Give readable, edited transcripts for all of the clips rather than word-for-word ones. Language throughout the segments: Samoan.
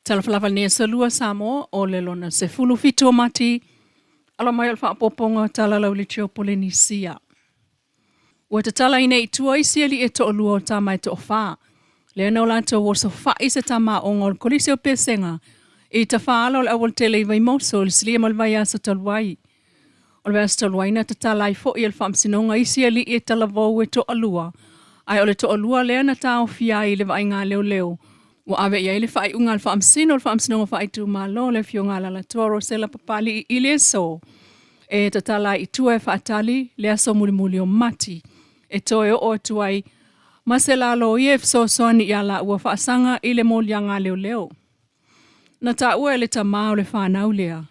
Talofa lava lenei aso lua Samoa o le lona 17 o Mati, alo mai o le faaopoopoga o tala lauliti o Polenisia. Ua tatala i nei i tua isi alii e toalua o tama e toafa, lea na o latou osofai se tama aoga o le Kolisi o Pesega i tafaala o le aualatele i Vaimoso i le silia ma le vaiaso talu ai. O le vaiaso talu ai na tatala ai foi e le Faamasinoga isi alii e talavou e toalua, ae o le toalua lea na taofia ai i le vaaiga a leoleo ua ave i ai le faaiuga a le Faamasino o le Faamasinoga Faaitumalo, le Afioga a Alaalatoa Rosela Papalii i le aso e tatala ai i tua e faatali le aso mulimuli o Mati e toe oo atu ai ma se la loia e fesoasoani iā laua faasaga i le moliaga a leoleo. Na taua e le tamā o le fanau lea,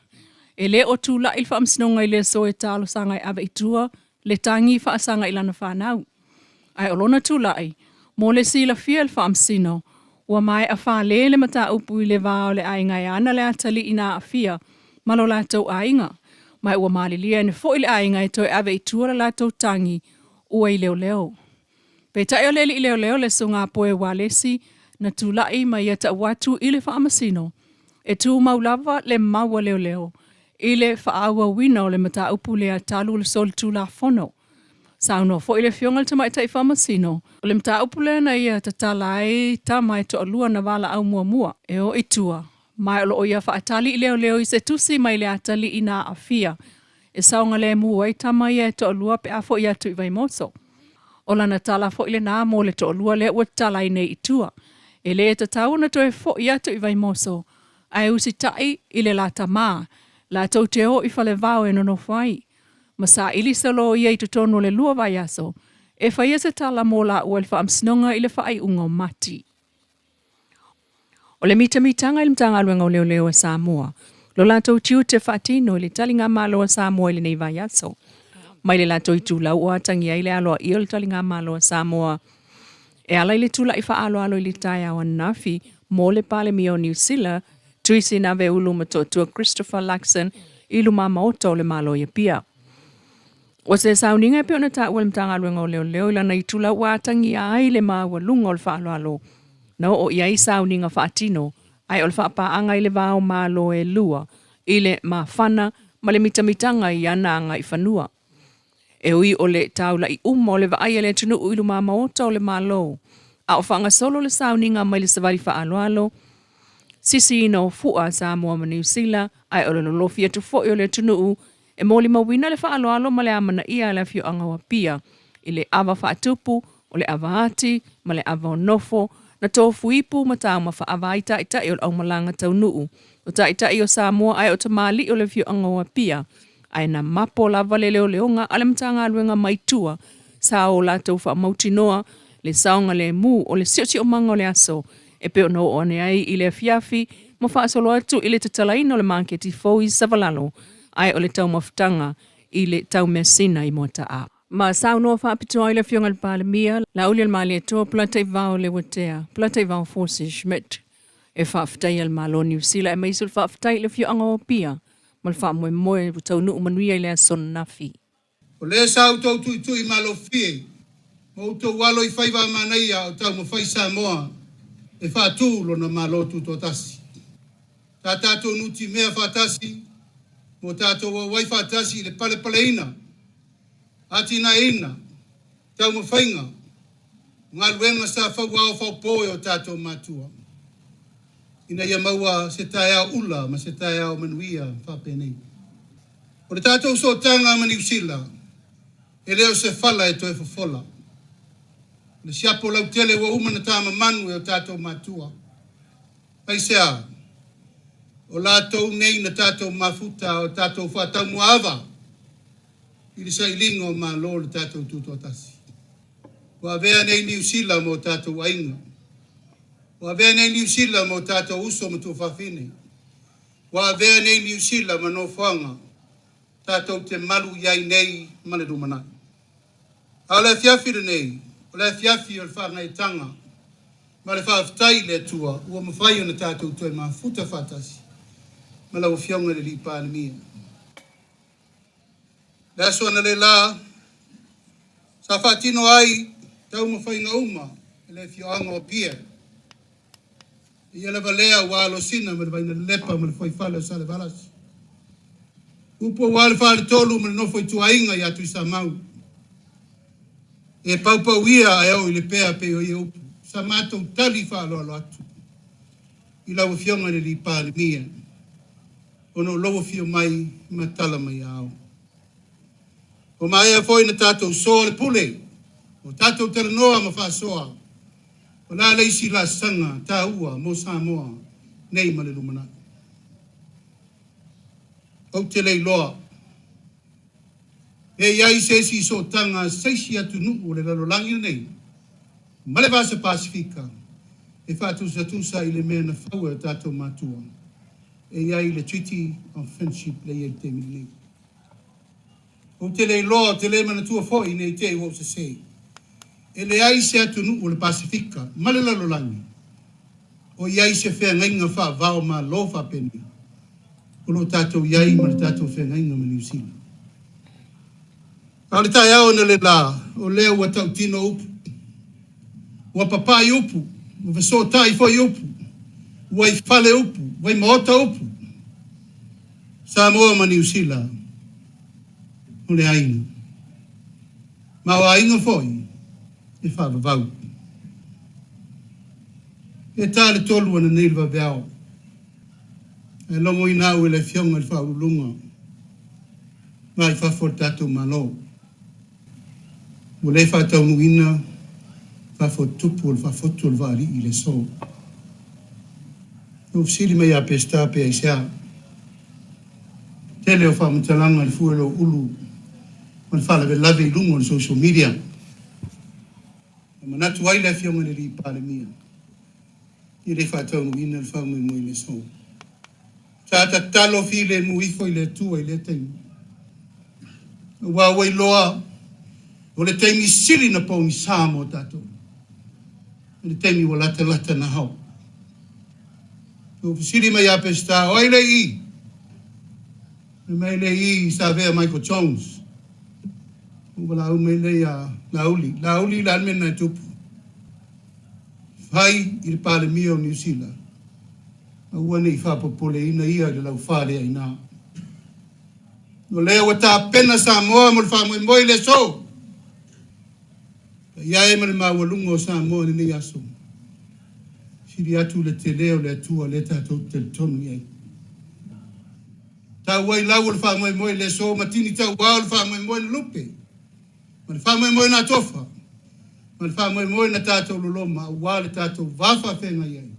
e le o tulai le Faamasinoga i le aso e talosaga e ave i tua le tagi faasaga i lana fanau. Ae o lona tulai, mo le silafia e le Faamasino, ua maea fale le mataupu i le va o le aiga e ana le atalii na aafia ma lo latou aiga, ma ua malilie ane foi le aiga e toe ave i tua le latou tagi ua i leoleo. Peitai o le alii leoleo le Susuga Poe Ualesi na tulai ma ia tau atu i le Faamasino e tumau lava le mau a leoleo i le faaauauina o le mataupu lea talu le solitulafono. Saunoa foi le Afioga i le Tamaitai Faamasino, o le mataupu lea na ia tatala ai tama e toalua na valaau muamua e o i tua, ma o lo o ia faatali i leoleo i se tusi mai le atalii na aafia e saogalemu ai tama ia e toalua pe a foi atu i Vaimoso. O lana tala foi lenā mo le toalua lea ua tatala ai nei i tua. E le tatau ona toe foi atu i Vaimoso, ae usitai i le la tamā, latou te o i Falevao e nonofo ai, ma saili se loia i totonu o le 2 vaiaso, e faia se tala mo laua i le Faamasinoga i le faaiuga o Mati. O le mitamitaga i le Matagaluega o Leoleo a Samoa, lo latou tiute faatino i le taligamalo a Samoa i lenei vaiaso. Mai le latou itulau ua atagia ai le aloaia o le taligamalo a Samoa e ala i le tula'i faaaloalo i le taeao ananafi mo le Palemia o Niu Sila, Tuisi Naveulu Motootua Christopher Luxon i luma maota o le Malo i Apia. O se sauniga e pei ona taua e le Matagaluega o Leoleo i lana itulau ua atagia ai le maualuga o le faaaloalo na oo i ai sauniga faatino, ae o le faapaaga i le va o Malo e lua i le mafana ma le mitamitaga i ana agaifanua. E ui o le taula'i uma o le vaai a le atunuu i luma maota o le Malo, a o faagasolo le sauniga mai le savali faaaloalo, sisiina o fua a Samoa ma Niu Sila, ae o le lolofi atu foi o le atunuu e molimauina le faaaloalo ma le amanaia a le afioaga o Apia i le ava faatupu, o le ava ati ma le ava o nofo, na tofuipu ma taumafa ava ai taitai o le aumalaga taunuu, o taitai o Samoa ae o tamalii o le afioaga o Apia, ae na mapo lava le leoleoga a le Matagaluega mai tua sa o latou faamautinoa le saogalemu o le siosiomaga o le aso e pei ona oo ane ai i le afiafi ma faasolo atu i le tatalaina o le maketi fou i Savalalo, ae o le taumafataga i le taumeasina i Moata'a. Ma saunoa faapitoa ai le Afioga i le Palemia, Laaulialemalietoa Polataivao Leuatea Polataivao Fosi Schmidt, e faafetaia le Malo o Niu Sila aemaise o le faafetai i le afioaga o Apia ma le faamoemoe ua taunuu manuia i le aso ananafi. O lea sa outou tuitui malofie ma outou alo i faiva a manaia o taumafai Samoa e faatū lona Malo Tutoatasi. Sa tatou nutimea faatasi mo tatou auai faatasi i le palepaleina, atinaeina, taumafaiga, o galuega sa fauao faopo e o tatou matua, ina ia maua se taeao ula ma se taeao manuia faapenei. O le tatou sootaga ma Niu Sila, e le o se fala e toe fofola. O le siapo lautele ua uma na tamamanu e o tatou matua. Aisea, o latou nei na tatou mafuta o tatou faataumuaava i le sailiga o Malo le tatou tutoatasi. Ua avea nei Niu Sila ma o tatou aiga. Ua avea nei Niu Sila ma o tatou uso ma tuafafine. Ua avea nei Niu Sila ma nofoaga tatou te malu i ai nei ma le lumanai. A o le afiafi lenei, o le afiafi o le faagaetaga ma le faafetai i le Atua ua mafai ona tatou toe mafuta faatasi ma lau Afioga i le Alii Palemia. Le aso analeila, sa faatino ai taumafaiga uma e le afioaga o Apia. E ia lava lea ua alosina ma le Vainalelepa ma le Fuaifale o Salevalasi. Upu aua le Faletolu ma le nofo ituaiga ia Tuisamau. E paupau ia ae oo i Lepea pei o ia upu. Sa matou tali faaaloalo atu i lau Afioga i le Palemia ona o lou afio mai ma tala mai ao. Ua maea foi na tatou soa le pule, o tatou talanoa ma faasoa, o le a le isi laasaga taua mo Samoa nei ma le lumanai. Ou te le iloa pe i ai se isi sootaga a se isi atunuu o le lalolagi lenei ma le Vasa Pasefika e faatusatusa i le mea na fau e o tatou matua e i ai le Treaty of Friendship lea e i ai i le taimi lenei. Ou te le iloa, ou te le manatua foi ne i te i ua ou sesē. E leai se atunuu o le Pasefika ma le lalolagi o i ai se feagaiga faava o Malo faapenei o lo o tatou i ai ma le tatou feagaiga ma Niu Sila. A o le taeao analeila, o lea ua tautino upu, ua papai upu, ua fesootai foi upu, ua i fale upu, ua i maota upu, Samoa ma Niu Sila o le aiga, ma o aiga foi e faavavau. E ta le 3 ananei le vaveao, ae logoina au e le Afioga i le Faauluuluga va i fafo o le tatou Malo. Ua le faataunuuina faafotutupu o le faafotu o le vaalii i le aso. Na ou fesili mai ia Peseta pe aisea. Tele o faamatalaga i le fue o lou ulu ma le faalavelave i luga o le social media. Na manatu ai le Afioga i le Alii Palemia e le faataunuuina le faamoemoe i le aso. Sa tatalo filemu ifo i le Atua i lea taimi, aua ua iloa o le taimi sili na pogisa mo tatou, o le taimi ua latalata na ao. Na ou fesili mai ia Peseta, o ai le i? Fai mai le i sa avea Michael Jones. Ou valaau mai lea ia Laauli, Laauli le a le mea lena e tupu? Fai i le Palemia o Niu Sila. Aua ne i faapopoleina ia i le laufa lea ina. O lea ua tapena Samoa mo le faamoemoe i le aso. Paia e ma le maualuga o Samoa i lenei aso. Sili atu le tele o le Atua lea tatou te talitonu i ai. Tau ai lau o le faamoemoe i le aso ma tini tauao le faamoemoe na lupe. Ma le faamoemoe na atofa. Ma le faamoemoe na tatou loloma aua le tatou va faafeagai ai.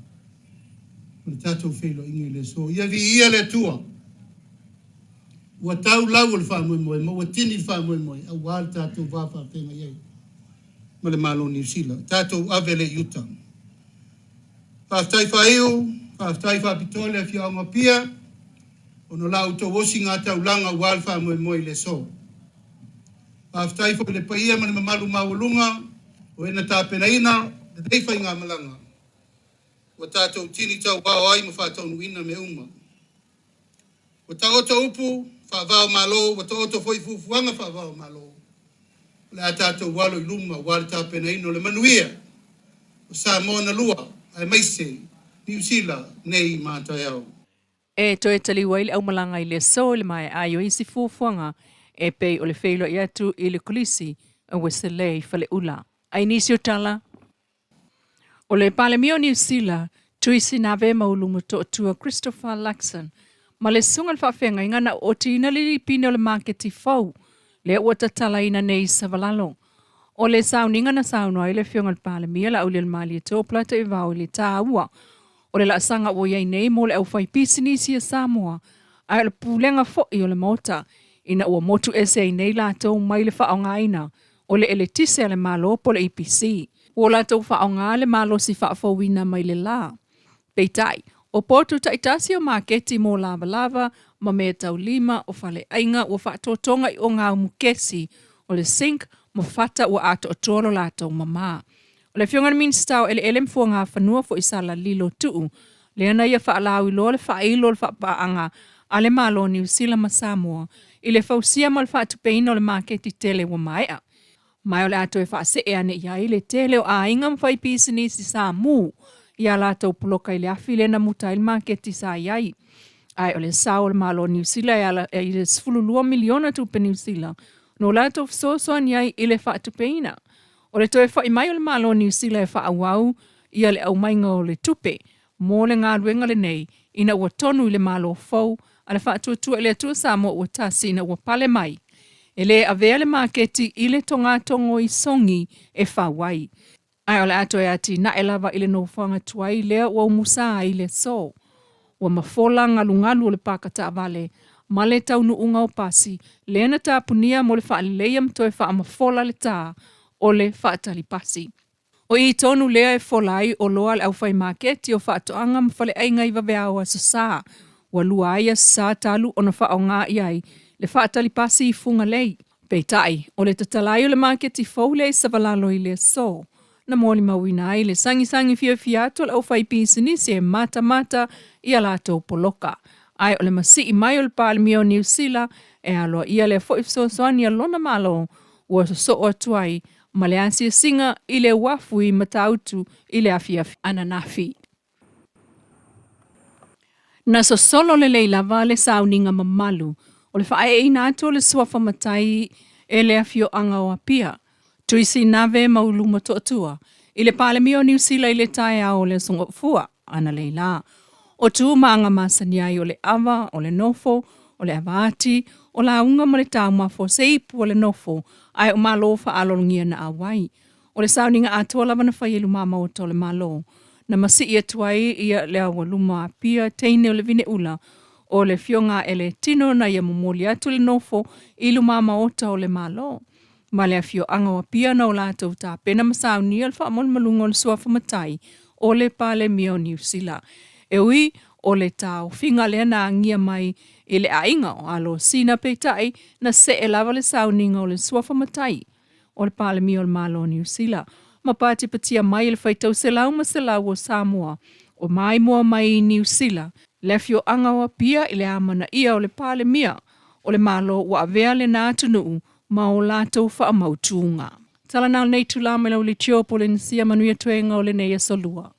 O le tatou feiloaiga i le aso. Ia viia le Atua. Ua tau lau o le faamoemoe ma ua tini le faamoemoe aua le tatou va faafeagai ai ma le Malo o Niu Sila. Tatou ave lea i uta. Faafetai faaiu, faafetai faapitoa le afioaga o Apia ona o la outou osiga taulaga aua le faamoemoe i le aso. Faafetai foi i le paia ma le mamalu maualuga o e na tapenaina lenei faigamalaga. Ua tatou tini tauao ai ma faataunuuina mea uma. Ua taoto upu faava-o-Malo, ua taoto foi fuafuaga faava-o-Malo. O le a tatou alo i luma aua le tapenaina o le manuia o Samoa na lua, aemaise Niu Sila nei ma taeao. E toe taliu ai le aumalaga i le aso i le maea ai o isi fuafuaga e pei o le feiloai atu i le Kolisi o Ueselei Faleula. Ai nisi o tala O le Palemia o Niu Sila, Tuisi Nave Maulu-Motootua Christopher Luxon, ma le Susuga i le Faafeagaiga na ootiina le lipine o le maketi fou lea ua tatalaina nei i Savalalo. O le sauniga na saunoa ai le Afioga i le Palemia Laaulialemalietoa Polataivao i le taua o le laasaga ua i ai nei mo le aufaipisinisi a Samoa ae o le pulega foi o le Maota ina ua motu ese ai nei latou mai le faaaogaina o le eletise a le Malo po o le EPC. Ua latou faaaoga le malosi faafouina mai le la. Peitai, o potu taitasi o maketi mo lavalava ma mea taulima o faleaiga ua faatotoga i ogaumu kesi o le zinc ma fata ua atoatoa lo latou mamā. O le Afioga i le Minisita o Eleele ma Fuagafanua foi Sala Lilo Tuu lea na ia faalauiloa le faailo o le faapaaga a le Malo o Niu Sila ma Samoa i le fausia ma le faatupeina o le maketi tele ua maea. Ma o le a toe faasee ane i ai le tele o aiga ma faipisinisi Samu. i a latou poloka i le afi lea na muta ai le maketi sa i ai. Ae o le sao o le Malo o Niu Sila e ala i le $12 miliona tupe Niu Sila no latou fesoasoani ai i le faatupeina. O le toe foi mai o le Malo o Niu Sila e faaauau ia le aumaiga o le tupe mo le galuega lenei ina ua tonu i le Malo fou a le Faatuatua i le Atua Samoa ua Tasi ina ua pale mai. E lē avea le maketi i le togatogo i Sogi e fau ai. Ae o le a toe atinae lava i le nofoaga tuai lea ua umusa ai le aso. Ua mafola galugalu o le paka taavale ma le taunuuga o pasi lea na tapunia mo le faaleleia ma toe faamafola le tā o le faatali pasi. O i tonu lea e fola ai oloa a le aufai maketi o faatoaga ma faleaiga i vaveao Aso Sa, ua lua ai Aso Sa talu ona faaaoga i ai le faatali pasi i Fugalei. Peitai, o le tatala ai o le maketi fou lea i Savalalo i le aso, na molimauina ai le sagisagi fiafia atu o le aufaipisinisi e matamata i a latou poloka. Ae o le masii mai o le Palemia o Niu Sila e aloaia lea foi fesoasoani a lona Malo ua sosoo atu ai ma le asiasiga i le uafu i Matautu i le afiafi ananafi. Na sosolo lelei lava le sauniga mamalu o le faaeeina atu o le suafa matai e le afioaga o Apia, Tuisi Nave ma Ulu Motootua, i le Palemia o Niu Sila i le taeao o le Aso Gafua analeila. O tu ma aga masani ai o le ava, o le nofo, o le ava ati, o lauga ma le taumafa o se ipu o le nofo, ae o malo faaaloalogia na auai. O le sauniga atoa lava na fai i lumā maota o le Malo, na masii atu ai ia le aualuma Apia teine o le Vineula, o le Afioga a Eletino na ia momoli atu le nofo i lumā maota o le Malo. Ma le afioaga o Apia na o latou tapena ma saunia le faamalumaluga o le suafa matai o le Palemia o Niu Sila. E ui o le taofiga lea na agia mai i le aiga o alo o Sina peitai na see lava le sauniga o le suafa matai o le Palemia o le Malo o Niu Sila ma patipatia mai e le faitau selau ma selau o Samoa o maimoa mai i Niu Sila le afioaga o Apia i le amanaia o le Palemia o le Malo ua avea lena atunuu ma o latou faamautuga. Tala na o lenei itulā mai lau leitio Polenisia manuia toega o lenei aso Lua.